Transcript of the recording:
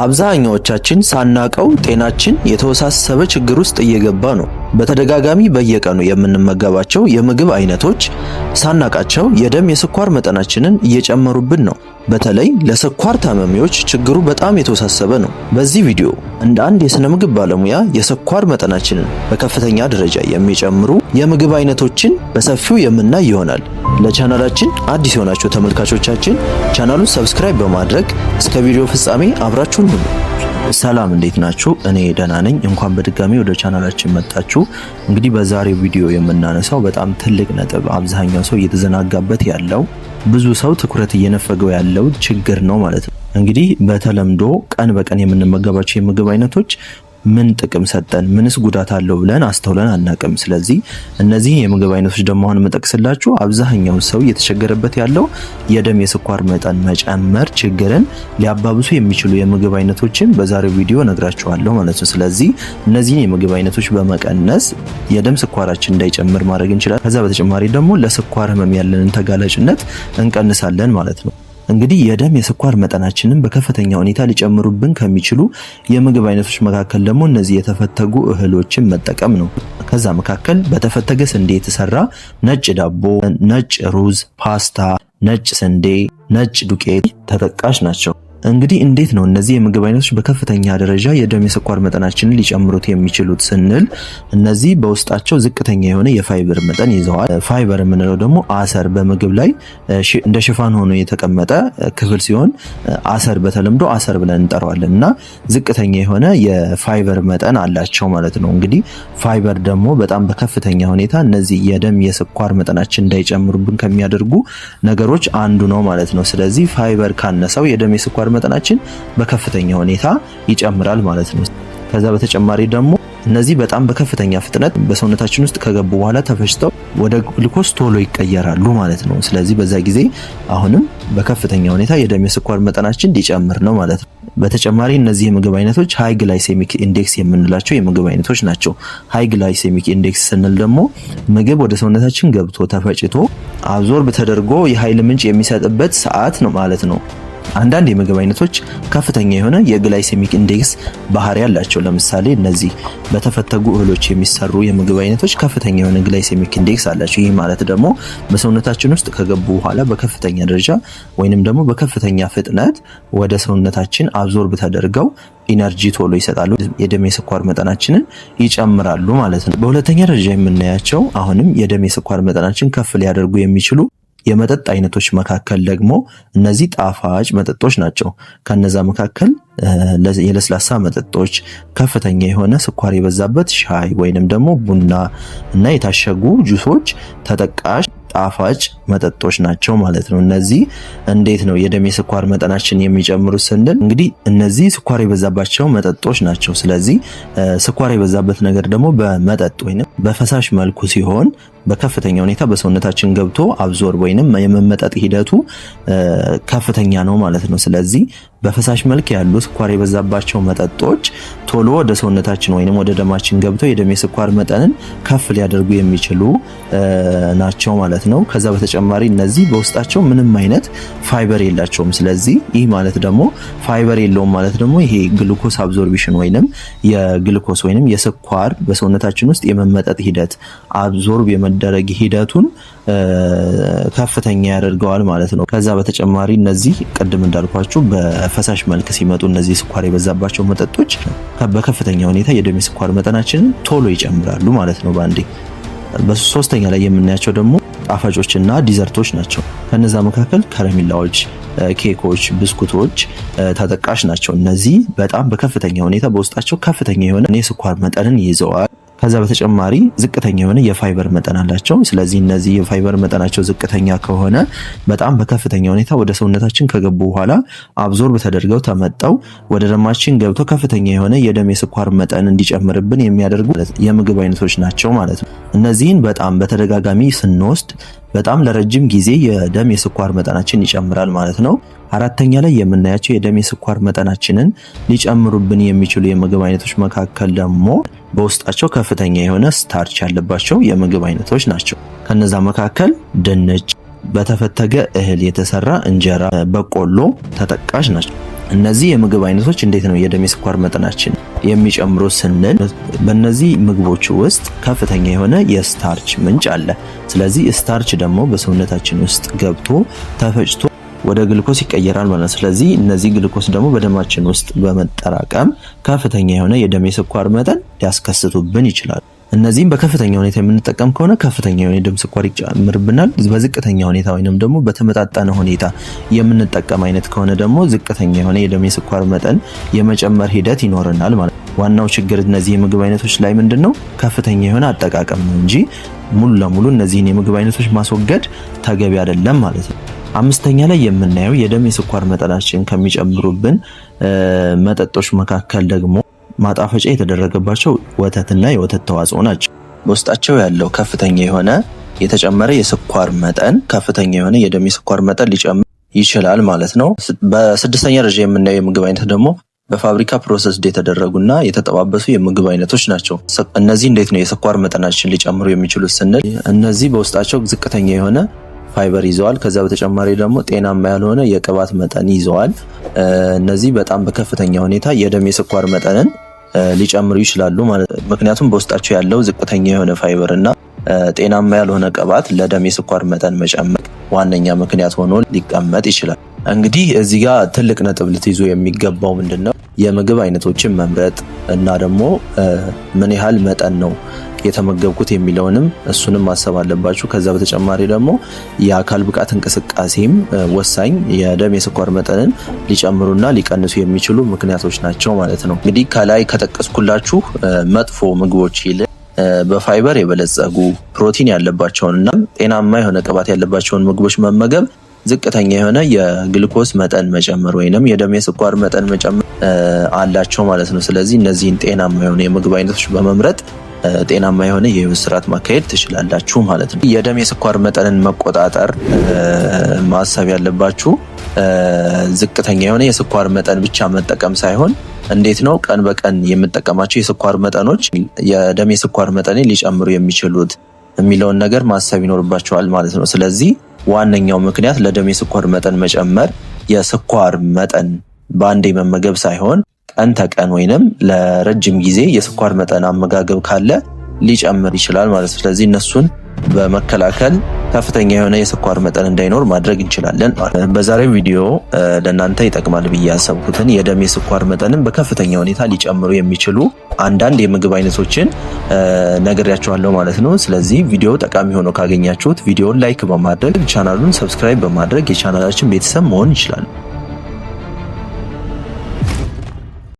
አብዛኛዎቻችን ሳናቀው ጤናችን የተወሳሰበ ችግር ውስጥ እየገባ ነው። በተደጋጋሚ በየቀኑ የምንመገባቸው የምግብ አይነቶች ሳናቃቸው የደም የስኳር መጠናችንን እየጨመሩብን ነው። በተለይ ለስኳር ታማሚዎች ችግሩ በጣም የተወሳሰበ ነው። በዚህ ቪዲዮ እንደ አንድ የስነ ምግብ ባለሙያ የስኳር መጠናችንን በከፍተኛ ደረጃ የሚጨምሩ የምግብ አይነቶችን በሰፊው የምናይ ይሆናል። ለቻናላችን አዲስ የሆናችሁ ተመልካቾቻችን ቻናሉን subscribe በማድረግ እስከ ቪዲዮ ፍጻሜ አብራችሁን ሁኑ። ሰላም፣ እንዴት ናችሁ? እኔ ደህና ነኝ። እንኳን በድጋሚ ወደ ቻናላችን መጣችሁ። እንግዲህ በዛሬው ቪዲዮ የምናነሳው በጣም ትልቅ ነጥብ፣ አብዛኛው ሰው እየተዘናጋበት ያለው፣ ብዙ ሰው ትኩረት እየነፈገው ያለው ችግር ነው ማለት ነው። እንግዲህ በተለምዶ ቀን በቀን የምንመገባቸው የምግብ አይነቶች ምን ጥቅም ሰጠን፣ ምንስ ጉዳት አለው ብለን አስተውለን አናቅም። ስለዚህ እነዚህ የምግብ አይነቶች ደግሞ አሁን የምጠቅስላችሁ አብዛኛው ሰው እየተቸገረበት ያለው የደም የስኳር መጠን መጨመር ችግርን ሊያባብሱ የሚችሉ የምግብ አይነቶችን በዛሬው ቪዲዮ ነግራችኋለሁ ማለት ነው። ስለዚህ እነዚህን የምግብ አይነቶች በመቀነስ የደም ስኳራችን እንዳይጨምር ማድረግ እንችላለን። ከዛ በተጨማሪ ደግሞ ለስኳር ህመም ያለንን ተጋላጭነት እንቀንሳለን ማለት ነው። እንግዲህ የደም የስኳር መጠናችንን በከፍተኛ ሁኔታ ሊጨምሩብን ከሚችሉ የምግብ አይነቶች መካከል ደግሞ እነዚህ የተፈተጉ እህሎችን መጠቀም ነው። ከዛ መካከል በተፈተገ ስንዴ የተሰራ ነጭ ዳቦ፣ ነጭ ሩዝ፣ ፓስታ፣ ነጭ ስንዴ፣ ነጭ ዱቄት ተጠቃሽ ናቸው። እንግዲህ እንዴት ነው እነዚህ የምግብ አይነቶች በከፍተኛ ደረጃ የደም የስኳር መጠናችንን ሊጨምሩት የሚችሉት ስንል፣ እነዚህ በውስጣቸው ዝቅተኛ የሆነ የፋይበር መጠን ይዘዋል። ፋይበር የምንለው ደግሞ አሰር፣ በምግብ ላይ እንደ ሽፋን ሆኖ የተቀመጠ ክፍል ሲሆን አሰር፣ በተለምዶ አሰር ብለን እንጠራዋለን፣ እና ዝቅተኛ የሆነ የፋይበር መጠን አላቸው ማለት ነው። እንግዲህ ፋይበር ደግሞ በጣም በከፍተኛ ሁኔታ እነዚህ የደም የስኳር መጠናችን እንዳይጨምሩብን ከሚያደርጉ ነገሮች አንዱ ነው ማለት ነው። ስለዚህ ፋይበር ካነሰው የደም የስኳር መጠናችን በከፍተኛ ሁኔታ ይጨምራል ማለት ነው። ከዛ በተጨማሪ ደግሞ እነዚህ በጣም በከፍተኛ ፍጥነት በሰውነታችን ውስጥ ከገቡ በኋላ ተፈጭተው ወደ ግሉኮስ ቶሎ ይቀየራሉ ማለት ነው። ስለዚህ በዛ ጊዜ አሁንም በከፍተኛ ሁኔታ የደም የስኳር መጠናችን ሊጨምር ነው ማለት ነው። በተጨማሪ እነዚህ የምግብ አይነቶች high glycemic index የምንላቸው የምግብ አይነቶች ናቸው። High glycemic index ስንል ደግሞ ምግብ ወደ ሰውነታችን ገብቶ ተፈጭቶ absorb ተደርጎ የኃይል ምንጭ የሚሰጥበት ሰዓት ነው ማለት ነው። አንዳንድ የምግብ አይነቶች ከፍተኛ የሆነ የ glycemic index ባህሪ አላቸው። ለምሳሌ እነዚህ በተፈተጉ እህሎች የሚሰሩ የምግብ አይነቶች ከፍተኛ የሆነ glycemic index አላቸው። ይህ ማለት ደግሞ በሰውነታችን ውስጥ ከገቡ በኋላ በከፍተኛ ደረጃ ወይንም ደግሞ በከፍተኛ ፍጥነት ወደ ሰውነታችን absorb ተደርገው energy ቶሎ ይሰጣሉ፣ የደም የስኳር መጠናችንን ይጨምራሉ ማለት ነው። በሁለተኛ ደረጃ የምናያቸው አሁንም የደም የስኳር መጠናችን ከፍ ሊያደርጉ የሚችሉ የመጠጥ አይነቶች መካከል ደግሞ እነዚህ ጣፋጭ መጠጦች ናቸው። ከነዛ መካከል የለስላሳ መጠጦች፣ ከፍተኛ የሆነ ስኳር የበዛበት ሻይ ወይንም ደግሞ ቡና እና የታሸጉ ጁሶች ተጠቃሽ ጣፋጭ መጠጦች ናቸው ማለት ነው። እነዚህ እንዴት ነው የደም የስኳር መጠናችን የሚጨምሩት ስንል፣ እንግዲህ እነዚህ ስኳር የበዛባቸው መጠጦች ናቸው። ስለዚህ ስኳር የበዛበት ነገር ደግሞ በመጠጥ ወይንም በፈሳሽ መልኩ ሲሆን በከፍተኛ ሁኔታ በሰውነታችን ገብቶ absorb ወይንም የመመጠጥ ሂደቱ ከፍተኛ ነው ማለት ነው። ስለዚህ በፈሳሽ መልክ ያሉ ስኳር የበዛባቸው መጠጦች ቶሎ ወደ ሰውነታችን ወይንም ወደ ደማችን ገብተው የደም የስኳር መጠንን ከፍ ሊያደርጉ የሚችሉ ናቸው ማለት ነው። ከዛ በተጨማሪ እነዚህ በውስጣቸው ምንም አይነት ፋይበር የላቸውም። ስለዚህ ይህ ማለት ደግሞ፣ ፋይበር የለውም ማለት ደግሞ፣ ይሄ glucose absorption ወይንም የግሉኮስ ወይንም የስኳር በሰውነታችን ውስጥ የመመጠጥ ሂደት፣ absorb የመደረግ ሂደቱን ከፍተኛ ያደርገዋል ማለት ነው። ከዛ በተጨማሪ እነዚህ ቅድም እንዳልኳችሁ በፈሳሽ መልክ ሲመጡ እነዚህ ስኳር የበዛባቸው መጠጦች በከፍተኛ ሁኔታ የደም የስኳር መጠናችንን ቶሎ ይጨምራሉ ማለት ነው በአንዴ። በሶስተኛ ላይ የምናያቸው ደግሞ ጣፋጮችና dessert ኦች ናቸው። ከነዛ መካከል ከረሜላዎች፣ ኬኮች፣ ብስኩቶች ተጠቃሽ ናቸው። እነዚህ በጣም በከፍተኛ ሁኔታ በውስጣቸው ከፍተኛ የሆነ የስኳር መጠንን ይዘዋል። ከዛ በተጨማሪ ዝቅተኛ የሆነ የፋይበር መጠን አላቸው። ስለዚህ እነዚህ የፋይበር መጠናቸው ዝቅተኛ ከሆነ በጣም በከፍተኛ ሁኔታ ወደ ሰውነታችን ከገቡ በኋላ absorb ተደርገው ተመጠው ወደ ደማችን ገብተው ከፍተኛ የሆነ የደም የስኳር መጠን እንዲጨምርብን የሚያደርጉ የምግብ አይነቶች ናቸው ማለት ነው። እነዚህን በጣም በተደጋጋሚ ስንወስድ በጣም ለረጅም ጊዜ የደም የስኳር መጠናችን ይጨምራል ማለት ነው። አራተኛ ላይ የምናያቸው የደም የስኳር መጠናችንን ሊጨምሩብን የሚችሉ የምግብ አይነቶች መካከል ደግሞ በውስጣቸው ከፍተኛ የሆነ starch ያለባቸው የምግብ አይነቶች ናቸው። ከነዛ መካከል ድንች፣ በተፈተገ እህል የተሰራ እንጀራ፣ በቆሎ ተጠቃሽ ናቸው። እነዚህ የምግብ አይነቶች እንዴት ነው የደም የስኳር መጠናችን የሚጨምሩ ስንል በእነዚህ ምግቦች ውስጥ ከፍተኛ የሆነ የ starch ምንጭ አለ። ስለዚህ starch ደግሞ በሰውነታችን ውስጥ ገብቶ ተፈጭቶ ወደ ግልኮስ ይቀየራል ማለት ነው። ስለዚህ እነዚህ ግልኮስ ደግሞ በደማችን ውስጥ በመጠራቀም ከፍተኛ የሆነ የደም የስኳር መጠን ሊያስከስቱብን ይችላል። እነዚህም በከፍተኛ ሁኔታ የምንጠቀም ከሆነ ከፍተኛ የሆነ የደም ስኳር ይጨምርብናል። በዝቅተኛ ሁኔታ ወይንም ደግሞ በተመጣጠነ ሁኔታ የምንጠቀም አይነት ከሆነ ደግሞ ዝቅተኛ የሆነ የደም የስኳር መጠን የመጨመር ሂደት ይኖረናል ማለት ነው። ዋናው ችግር እነዚህ የምግብ አይነቶች ላይ ምንድነው? ከፍተኛ የሆነ አጠቃቀም ነው እንጂ ሙሉ ለሙሉ እነዚህን የምግብ አይነቶች ማስወገድ ተገቢ አይደለም ማለት ነው። አምስተኛ ላይ የምናየው የደም የስኳር መጠናችን ከሚጨምሩብን መጠጦች መካከል ደግሞ ማጣፈጫ የተደረገባቸው ወተትና የወተት ተዋጽኦ ናቸው። በውስጣቸው ያለው ከፍተኛ የሆነ የተጨመረ የስኳር መጠን ከፍተኛ የሆነ የደም የስኳር መጠን ሊጨምር ይችላል ማለት ነው። በስድስተኛ ደረጃ የምናየው የምግብ አይነት ደግሞ በፋብሪካ processed የተደረጉና የተጠባበሱ የምግብ አይነቶች ናቸው። እነዚህ እንዴት ነው የስኳር መጠናችን ሊጨምሩ የሚችሉት ስንል እነዚህ በውስጣቸው ዝቅተኛ የሆነ ፋይበር ይዘዋል። ከዛ በተጨማሪ ደግሞ ጤናማ ያልሆነ የቅባት መጠን ይዘዋል። እነዚህ በጣም በከፍተኛ ሁኔታ የደም የስኳር መጠንን ሊጨምሩ ይችላሉ ማለት ነው። ምክንያቱም በውስጣቸው ያለው ዝቅተኛ የሆነ ፋይበር እና ጤናማ ያልሆነ ቅባት ለደም የስኳር መጠን መጨመር ዋነኛ ምክንያት ሆኖ ሊቀመጥ ይችላል። እንግዲህ እዚህ ጋር ትልቅ ነጥብ ልትይዙ የሚገባው ምንድን ነው? የምግብ አይነቶችን መምረጥ እና ደግሞ ምን ያህል መጠን ነው የተመገብኩት የሚለውንም እሱንም ማሰብ አለባችሁ። ከዛ በተጨማሪ ደግሞ የአካል ብቃት እንቅስቃሴም ወሳኝ የደም የስኳር መጠንን ሊጨምሩና ሊቀንሱ የሚችሉ ምክንያቶች ናቸው ማለት ነው። እንግዲህ ከላይ ከጠቀስኩላችሁ መጥፎ ምግቦች ይልቅ በፋይበር የበለጸጉ ፕሮቲን ያለባቸውን እና ጤናማ የሆነ ቅባት ያለባቸውን ምግቦች መመገብ ዝቅተኛ የሆነ የግልኮስ መጠን መጨመር ወይንም የደም የስኳር መጠን መጨመር አላቸው ማለት ነው። ስለዚህ እነዚህን ጤናማ የሆነ የምግብ አይነቶች በመምረጥ ጤናማ የሆነ የህይወት ስርዓት ማካሄድ ትችላላችሁ ማለት ነው። የደም የስኳር መጠንን መቆጣጠር ማሰብ ያለባችሁ ዝቅተኛ የሆነ የስኳር መጠን ብቻ መጠቀም ሳይሆን እንዴት ነው ቀን በቀን የምጠቀማቸው የስኳር መጠኖች የደም የስኳር መጠኔ ሊጨምሩ የሚችሉት የሚለውን ነገር ማሰብ ይኖርባቸዋል ማለት ነው። ስለዚህ ዋነኛው ምክንያት ለደም የስኳር መጠን መጨመር የስኳር መጠን በአንዴ መመገብ ሳይሆን ቀን ተቀን ወይንም ለረጅም ጊዜ የስኳር መጠን አመጋገብ ካለ ሊጨምር ይችላል ማለት ነው። ስለዚህ እነሱን በመከላከል ከፍተኛ የሆነ የስኳር መጠን እንዳይኖር ማድረግ እንችላለን። በዛሬው ቪዲዮ ለእናንተ ይጠቅማል ብዬ ያሰብኩትን የደም የስኳር መጠንን በከፍተኛ ሁኔታ ሊጨምሩ የሚችሉ አንዳንድ የምግብ አይነቶችን ነግሬያችኋለሁ ማለት ነው። ስለዚህ ቪዲዮ ጠቃሚ ሆኖ ካገኛችሁት ቪዲዮን like በማድረግ ቻናሉን subscribe በማድረግ የቻናላችን ቤተሰብ መሆን ይችላል።